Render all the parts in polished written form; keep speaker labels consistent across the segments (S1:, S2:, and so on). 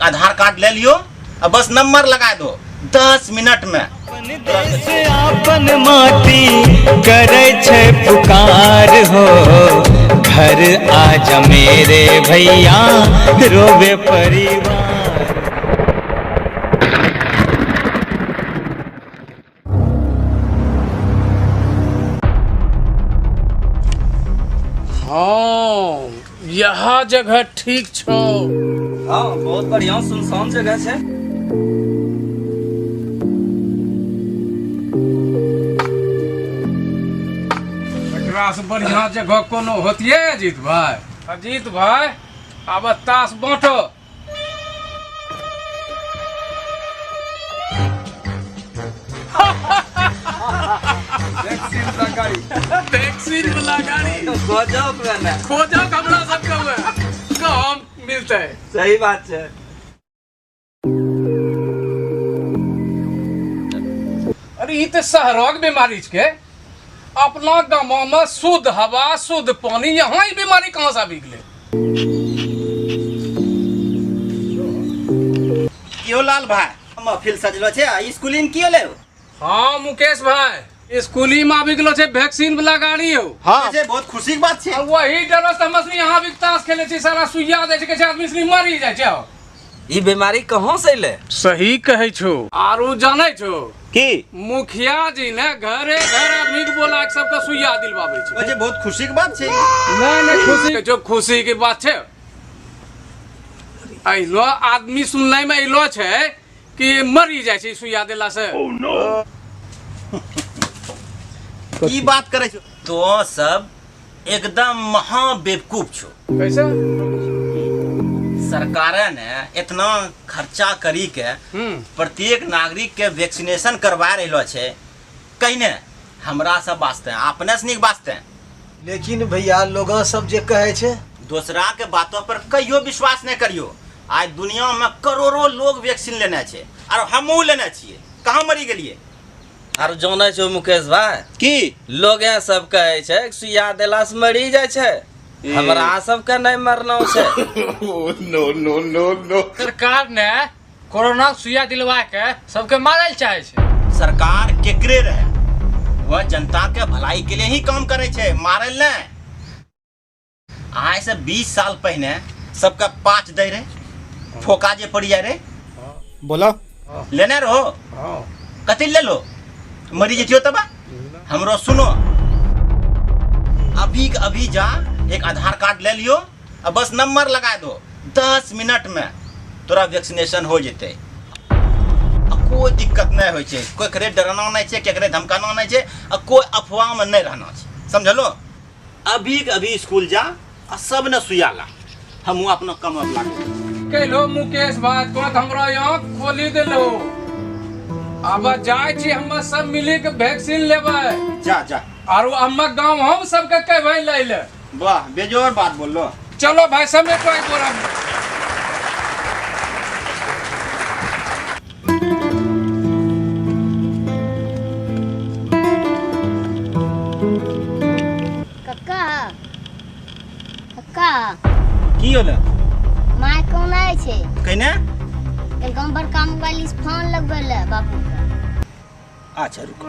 S1: आधार कार्ड ले लियो आ बस नंबर लगा दो 10 मिनट में।
S2: अपन देश अपन माटी करै छै पुकार हो, घर आजा मेरे भैया, रोवे परिवार।
S3: हाँ, यह जगह ठीक छौ।
S4: हाँ, बहुत बढ़िया सुनसान जगह छै।
S3: एकरा से बढ़िया जगह कोनो होतिये? अजीत भाई, अजीत भाई, आब ताश बांटो। वैक्सीन वाला गाड़ी।
S4: गजब रहना।
S3: खोजो हमरा सबके हुए कहाँ मिलते।
S4: सही बात छै।
S3: अरे, ई तऽ शहरक बीमारी छै। अपना गामो में शुद्ध हवा, शुद्ध पानी, यहाँ ई बीमारी कहाँ से आबि गेलै?
S1: क्यों लाल भाई, महफिल सजलो छै आ स्कूली में की होले?
S3: हाँ मुकेश भाई, स्कूली में आबि गेलो छै वैक्सीन वाला गाड़ी हो।
S1: हाँ, छै, बहुत खुशी के बात छै।
S3: आ वही डरो से हम सनी यहाँ भी ताश खेले छी। सारा सुइया दै छै, कहै छै आदमी सनी मरी जाइ छै।
S4: ई बीमारी कहाँ से अइले?
S3: सही कहै छो। आरू जानै छो?
S1: की?
S3: मुखिया जी ने घरे घर आदमी के बोला के सबके सुइया दिलवाबै छै।
S1: ओ जे बहुत खुशी के बात छै।
S3: नहीं नहीं, खुशी जो खुशी के बात छै, अइलो आदमी सुनने में अइलो छै कि मरी जाइ छै सुइया देला से।
S1: की बात करे छो तो, सब एकदम महा बेवकूफ छो।
S3: कैसे?
S1: सरकार ने इतना खर्चा करी के प्रत्येक नागरिक के वैक्सीनेशन करवा रहलो छै, कहिने हमरा सब वास्ते, अपने सनिक वास्ते।
S5: लेकिन भैया, लोग सब जे कहै छै?
S1: दोसरा के बातों पर कहियो विश्वास नहीं करियो। आज दुनिया में करोड़ों लोग वैक्सीन लेने छै और हमहूँ लेने छियै, कहाँ मरी गेलियै?
S4: आर जानै छौ मुकेश भाई?
S1: की?
S4: लोग सब कहै छै कि सुइया देला से मरी जाइ छै। हमरा सबके नहीं मरना छै।
S6: सरकार ने कोरोना के सुइया दिलवा के सबके मारै लए चाहे छै।
S1: सरकार केकरे रहे, वह जनता के भलाई के लिए ही काम करे छै, मारल नहीं। आज से 20 साल पहले सबका 5 दे रहे, फोका जे पड़ी जाए रहे।
S5: बोलो।
S1: लेने रहो।
S3: हाँ।
S1: कथी ले लो, मरी जतियो तब। हमरो सुनो, अभी के अभी जा, एक आधार कार्ड ले लियो आ बस नंबर लगा दो, 10 मिनट में तोरा वैक्सीनेशन हो जते आ कोई दिक्कत नहीं होइ छै। कोई केकरे डरना नहीं छै, केकरे धमकाना नहीं छै आ कोई अफवाह में नहीं रहना छै, समझलो? अभी के अभी स्कूल जा आ सब ने सुइया ला, हमहूँ अपना कम लागू।
S3: कहलो मुकेश भाई, तो हमरा यहाँ खोली देलो। अब जाइ छी, हम सब मिली के वैक्सीन लेबै।
S1: जा जा।
S3: आरो हम गाँव हम सबके कहबै लै ले।
S1: वाह, बेजोर बात बोललो।
S3: चलो भाई, समेटो एक बोरा में।
S7: कक्का, कक्का।
S1: की होलो?
S7: माय कोन आय छै?
S1: कहने?
S7: गाँव बड़का मोबाइल से फोन लगबै ले बापू के।
S1: अच्छा, रुको।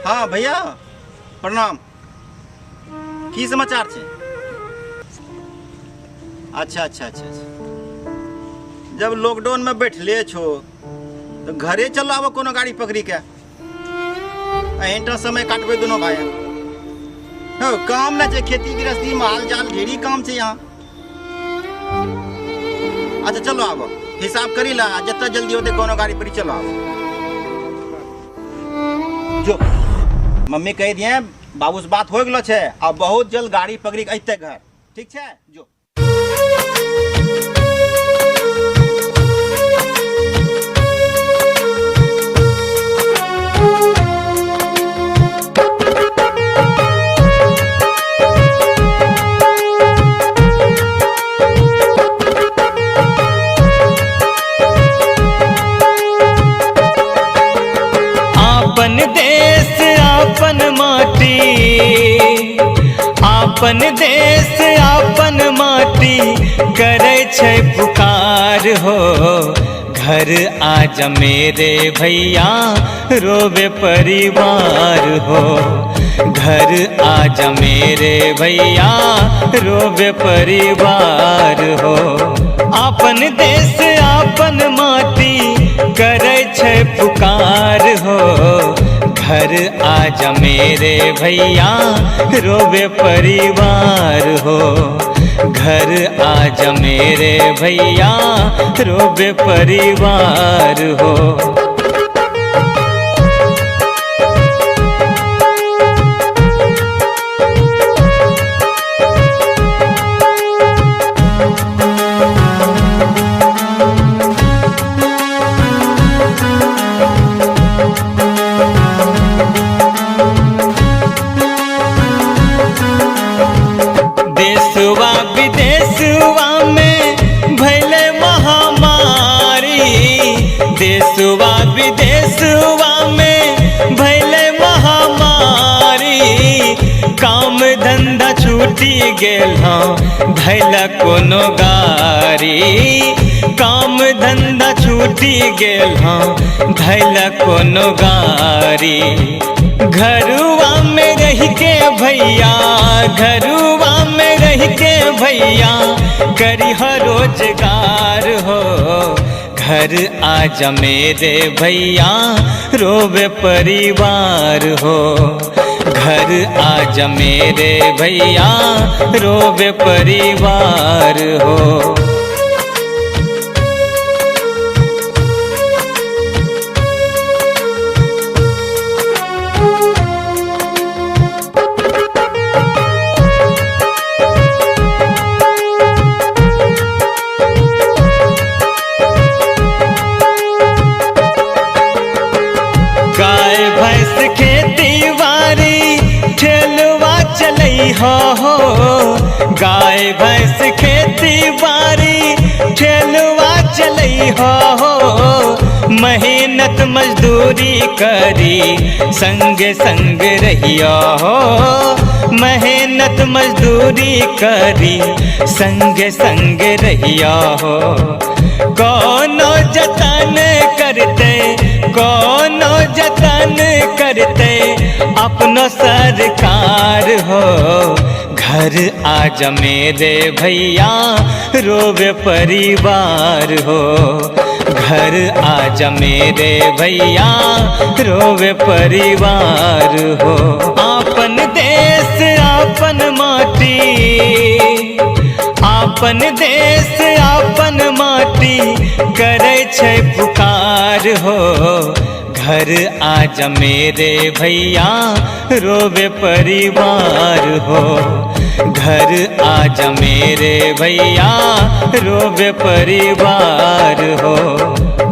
S1: हाँ भैया, प्रणाम। की समाचार छै? अच्छा अच्छा अच्छा अच्छा। जब लॉकडाउन में बैठले छो तो घरे चलो आबो कोनो गाड़ी पकड़ी के। एहन समय काटबै दोनों भाई? हो, काम ना छै, खेती गृहस्थी, माल जाल, ढेरी काम छै यहाँ। अच्छा, चलो आबो, हिसाब करी ला, जितना जल्दी होते कोनो गाड़ी पर ही चलो आबो। जो मम्मी कह दिए, बाबू से बात हो गेलो छै, अब बहुत जल्द गाड़ी पकड़ी के अइते घर। ठीक छै, जो।
S2: आपन देश आपन माटी। आपन देश आपन माटी करै छै पुकार हो। घर आजा मेरे भैया रोवे परिवार हो। घर आजा मेरे भैया रोवे परिवार हो। आपन देश आपन माटी करै छै पुकार हो। घर आजा मेरे भैया रोवे परिवार हो। घर आजा मेरे भैया रोवे परिवार हो। देशवा विदेशवा में भैले महामारी। देशवा विदेशवा में भैले महामारी। काम धंधा छूटी गेल हँ धैला कोनो गारी। काम धंधा छूटी गेल हँ धैला कोनो गारी। घरुआ में रह के भैया, घरुआ में रह के भैया करिह रोजगार हो। घर आजा मेरे भैया रोवे परिवार हो। घर आजा मेरे भैया रोवे परिवार हो। गाय भैंस खेती बाड़ी ठेलुआ चलै हो। गाय भैंस खेती बाड़ी ठेलुआ चलै हो। मेहनत मजदूरी करी संग संग रहियो हो। मेहनत मजदूरी करी संग संग रहियो हो। कोनो जतन करते, कोनो जतन करते अपनो सरकार हो। घर आजा मेरे भैया रोवे परिवार हो। घर आजा मेरे भैया रोवे परिवार हो। आपन देश आपन माटी, आपन देश आपन माटी करै छै पुकार हो। घर आजा मेरे भैया रोवे परिवार हो। घर आजा मेरे भैया रोवे परिवार हो।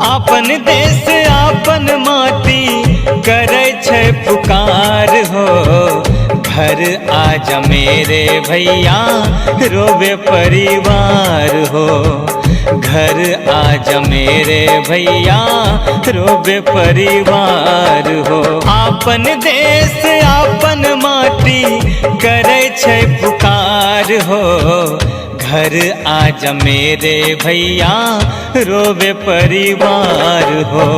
S2: आपन देश आपन माटी करै छै पुकार हो। घर आजा मेरे भैया रोवे परिवार हो। घर आजा मेरे भैया रोवे परिवार हो। आपन देश आपन माटी करै छै पुकार हो। घर आजा मेरे भैया रोवे परिवार हो।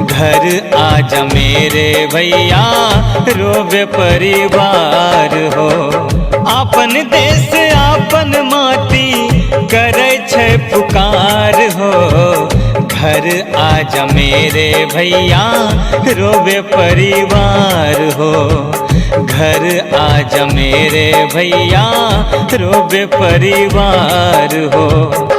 S2: घर आजा मेरे भैया रोवे परिवार हो। आपन देश आपन माटी करै छै पुकार हो। घर आजा मेरे भैया रोवे परिवार हो। घर आजा मेरे भैया रोवे परिवार हो।